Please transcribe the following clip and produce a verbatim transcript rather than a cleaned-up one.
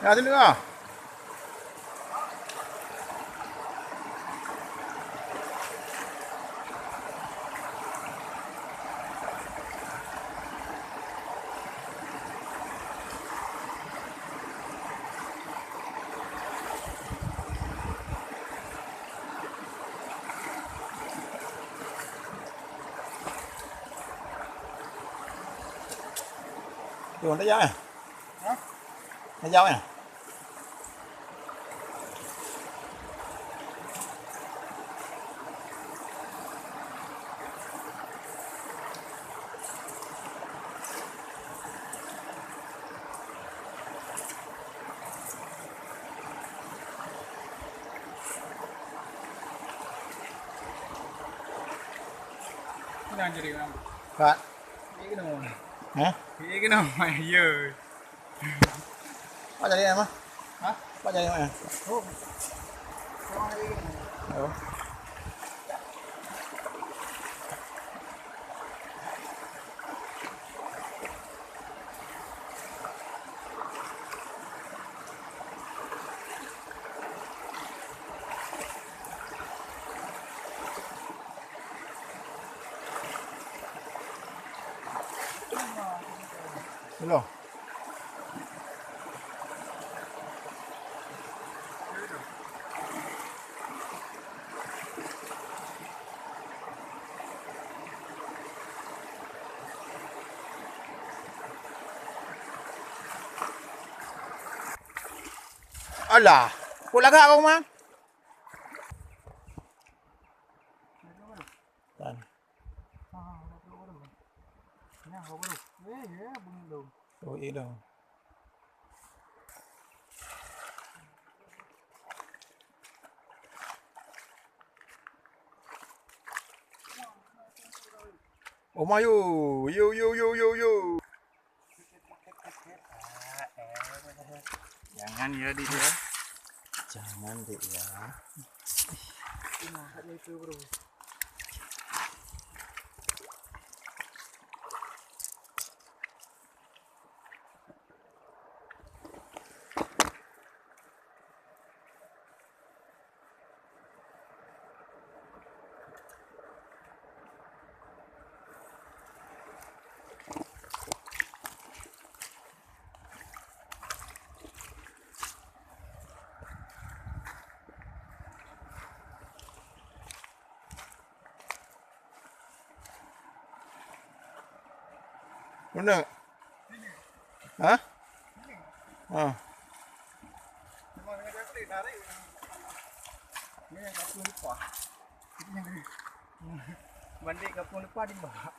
Ka sini ah. Tuh, tak jauh eh? Hah? Tak jauh eh? Pat. Hah? Pat jadi apa? Hah? Pat jadi apa? Oh. Oh. Hello. Alah, kok lagak kau, Mang? Tan. Oh, iya dong. Oma yo, yo, yo, yo, yo, yo. Jangan ya, Dik, ya. Jangan, Dik, ya. Ini angkatnya itu, Bro. Mana? Hah? Ha. Memang sengaja aku tarik. Ni yang kapung lepas. Ini yang kena. Bandi kapung lepas di bawah.